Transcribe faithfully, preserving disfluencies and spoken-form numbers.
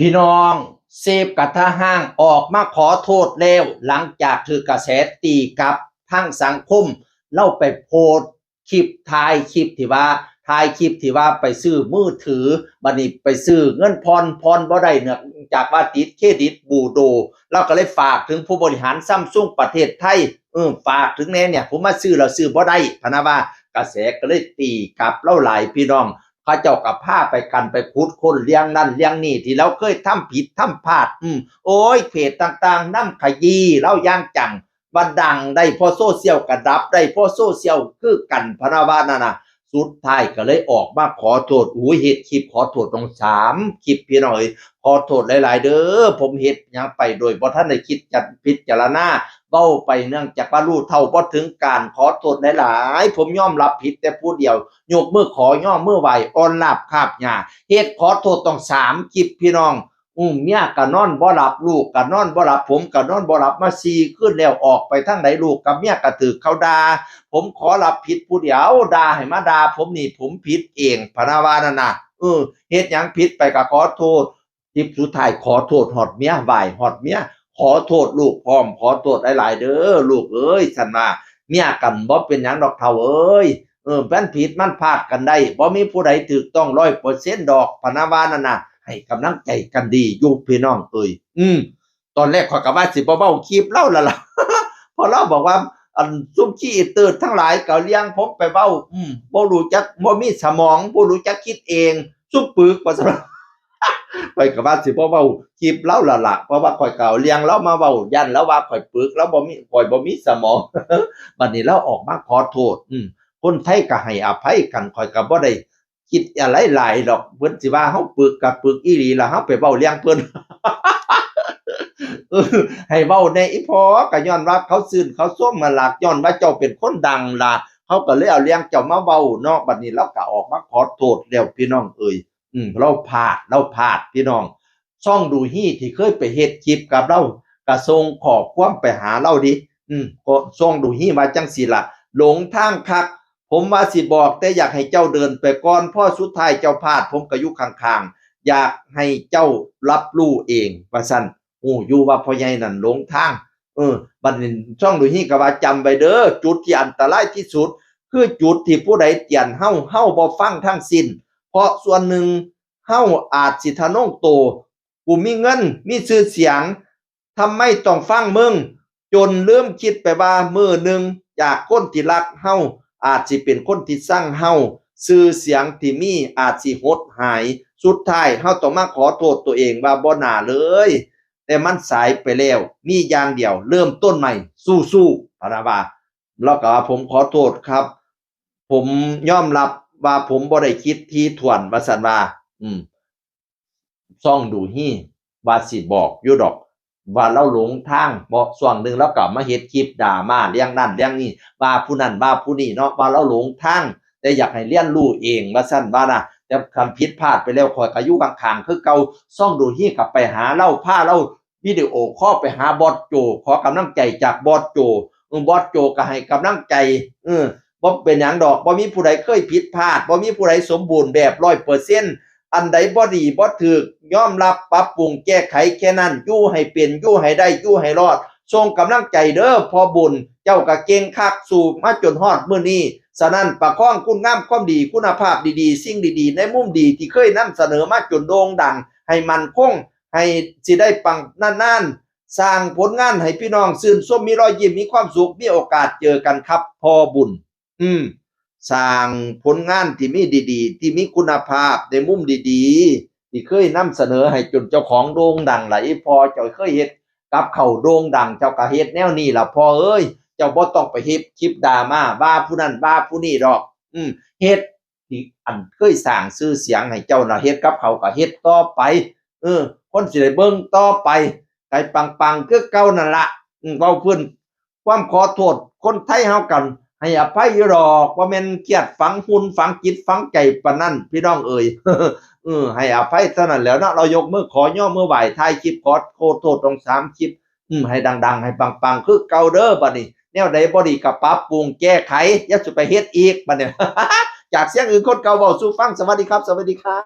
พี่น้อง เซฟกระทะห้างออกมาขอโทษแล้ว หลังจากถืกกระแสตีกลับทางสังคม เฮาไปโพสต์คลิป ถ่ายคลิปที่ว่า ถ่ายคลิปที่ว่าไปซื้อมือถือ บัดนี้ไปซื้อเงินผ่อน ผ่อนบ่ได้เนื่องจากว่าติดเครดิตบูโด เฮาก็เลยฝากถึงผู้บริหารซัมซุงประเทศไทย เออ ฝากถึงแหน่เนี่ย ผมมาซื้อแล้วซื้อบ่ได้ พะนะว่า กระแสก็เลยตีกลับเฮาหลายพี่น้อง เขาเจ้าก็พาไปกันไปขุดค้นเรื่องนั้นเรื่องนี้ที่เฮาเคยทำผิดทำพลาด อืม โอ้ย เพจต่างๆ นำขยี้เฮาอย่างจัง ว่าดังได้เพราะโซเชียล ก็ดับได้เพราะโซเชียลคือกัน พะนะว่านั่นน่ะ สุดท้ายก็เลยออกมาขอโทษ โอ้ย เฮ็ดคลิปขอโทษต้องสามคลิปพี่น้องเอ้ย ขอโทษหลายๆ เด้อ ผมเฮ็ดหยังไปโดยบ่ทันได้คิดจัดพิจารณา เว้าไปเนื่องจากว่ารู้เท่าบ่ถึงการ ขอโทษหลายๆ ผมยอมรับผิดแต่ผู้เดียว ยกมือขอยกมือไหว้ อ่อนราบคาบหญ้า เฮ็ดขอโทษต้องสามคลิปพี่น้อง อืม เมียก็นอนบ่หลับ ลูกก็นอนบ่หลับ ผมก็นอนบ่หลับมาสี่คืนแล้ว ออกไปทางใดลูกกับเมียก็ถืกเขาด่า ผมขอรับผิดผู้เดียว ด่าให้มาด่าผมนี่ ผมผิดเอง พะนะว่านั่นน่ะ เออ เฮ็ดหยังผิดไปก็ขอโทษ คลิปสุดท้ายขอโทษฮอดเมีย ไหว้ฮอดเมีย ขอโทษลูกพร้อม ขอโทษหลายๆ เด้อลูกเอ้ย ซั่นว่า เมียก็บ่เป็นหยังดอกเฒ่าเอ้ย เออ มันผิดมันพลาดกันได้ บ่มีผู้ใดถูกต้องร้อยเปอร์เซ็นต์ดอก พะนะว่านั่นน่ะ ให้กำลังใจกันดีอยู่พี่น้องเอ้ย อืม ตอนแรกข้อยก็ว่าสิบ่เว้าคลิปเฮาแล้วล่ะ เพราะเฮาบอกว่า อันซุมขี้อิเติดทั้งหลายก็เอาเรื่องผมไปเว้า อืม บ่รู้จัก บ่มีสมอง บ่รู้จักคิดเอง ซุมปึก ว่าซั่น ข้อยก็ว่าสิบ่เว้าคลิปเฮาแล้วล่ะ เพราะว่าข้อยก็เอาเรื่องเฮามาเว้า ย้านเฮาว่าข้อยปึก เฮาบ่มี ข้อยบ่มีสมอง บัดนี้เฮาออกมาขอโทษ อืม คนไทยก็ให้อภัยกัน ข้อยก็บ่ได้คิดอะไรหลายดอก เพิ่นสิว่าเฮาปึกก็ปึกอีหลีล่ะ เฮาไปเว้าเรื่องเพิ่น เออ ให้เว้าแหน่อีพ่อ ก็ย้อนว่าเขาชื่นเขาชมมาล่ะ ย้อนว่าเจ้าเป็นคนดังล่ะ เขาก็เลยเอาเรื่องเจ้ามาเว้าเนาะ บัดนี้เฮาก็ออกมาขอโทษแล้วพี่น้องเอ้ย อืม เฮาพลาด เฮาพลาดพี่น้อง ช่องดูฮี่ที่เคยไปเฮ็ดคลิปกับเฮา ก็ส่งข้อความไปหาเฮาดิ อืม ก็ช่องดูฮี่ว่าจั่งซี้ล่ะ หลงทางคัก ผมว่าสิบอก แต่อยากให้เจ้าเดินไปก่อน พอสุดท้ายเจ้าพลาด ผมก็อยู่ข้างๆ อยากให้เจ้ารับรู้เอง ว่าซั่น ฮู้อยู่ว่าพ่อใหญ่นั่นหลงทาง เออ บัดนี้ช่องดูฮี่ก็ว่า จำไว้เด้อ จุดที่อันตรายที่สุด คือจุดที่ผู้ใดเตือนเฮา เฮาบ่ฟังทั้งสิ้น เพราะส่วนหนึ่งเฮาอาจสิทะนงโต กูมีเงิน มีชื่อเสียง ทำไมต้องฟังมึง จนลืมคิดไปว่ามื้อหนึ่งจากคนที่รักเฮา อาจสิเป็นคนที่ซังเฮา ชื่อเสียงที่มีอาจสิหดหาย สุดท้ายเฮาต้องมาขอโทษตัวเองว่าบ่น่าเลย แต่มันสายไปแล้ว มีอย่างเดียว เริ่มต้นใหม่ สู้ๆ พะนะว่า เฮาก็ว่า ผมขอโทษครับ ผมยอมรับว่าผมบ่ได้คิดถี่ถ้วน ว่าซั่นว่า อืม ช่องดูฮี่ว่าสิบอกอยู่ดอก ว่าเฮาหลงทาง เพราะช่วงหนึ่งเฮาก็มาเฮ็ดคลิปดราม่าเรื่องนั้นเรื่องนี้ ว่าผู้นั้นว่าผู้นี้เนาะ ว่าเฮาหลงทาง แต่อยากให้เรียนรู้เอง ว่าซั่นว่านะ แต่คันผิดพลาดไปแล้ว ข้อยก็อยู่ข้างๆ คือเก่า ช่องดูฮี่ก็ไปหาเฮา พาเฮาวิดีโอคอลไปหาบอสโจ ขอกำลังใจจากบอสโจ เออ บอสโจก็ให้กำลังใจ เออ บ่เป็นหยังดอก บ่มีผู้ใดเคยผิดพลาด บ่มีผู้ใดสมบูรณ์แบบร้อยเปอร์เซ็นต์ อันใดบ่ดีบ่ถูก ยอมรับ ปรับปรุงแก้ไขแค่นั้น อยู่ให้เป็น อยู่ให้ได้ อยู่ให้รอด ส่งกำลังใจเด้อพ่อบุญ เจ้าก็เก่งคัก สู้มาจนฮอดมื้อนี้ ฉะนั้นประคองคุณงามความดี คุณภาพดีๆ สิ่งดีๆ ในมุมดีที่เคยนำเสนอมาจนโด่งดัง ให้มั่นคง ให้สิได้ปังนานๆ สร้างผลงานให้พี่น้องชื่นชม มีรอยยิ้ม มีความสุข มีโอกาสเจอกันครับ พ่อบุญ อืม สร้างผลงานที่มีดีๆ ที่มีคุณภาพ ในมุมดีๆ ที่เคยนำเสนอให้จนเจ้าของโด่งดังล่ะ อีพ่อเจ้าเคยเฮ็ดกับข้าวโด่งดัง เจ้าก็เฮ็ดแนวนี้ล่ะพ่อเอ้ย เจ้าบ่ต้องไปเฮ็ดคลิปดราม่าว่าผู้นั้นว่าผู้นี้ดอก อืม เฮ็ดที่อันเคยสร้างชื่อเสียงให้เจ้าน่ะ เฮ็ดกับข้าวก็เฮ็ดต่อไป เออ คนสิได้เบิ่งต่อไป ให้ปังๆ คือเก่านั่นล่ะ อืม เว้าพื้น ความขอโทษคนไทยเฮากัน ให้อภัยอยู่ดอก บ่แม่นเครียดฝังหุ่นฝังจิตฝังใจปานนั้น พี่น้องเอ๋ย เออ ให้อภัยเท่านั้นแหล้วเนาะ เฮายกมือขอยกมือไหว้ ถ่ายคลิปขอโทษต้องสามคลิป อืม ให้ดังๆ ให้ปังๆ คือเก่าเด้อบัดนี้ แนวใดบ่ดีก็ปรับปรุงแก้ไข อย่าสิไปเฮ็ดอีกบัดนี้ จากเสียงอื่นคนเก่าเว้าสู่ฟัง สวัสดีครับ สวัสดีครับ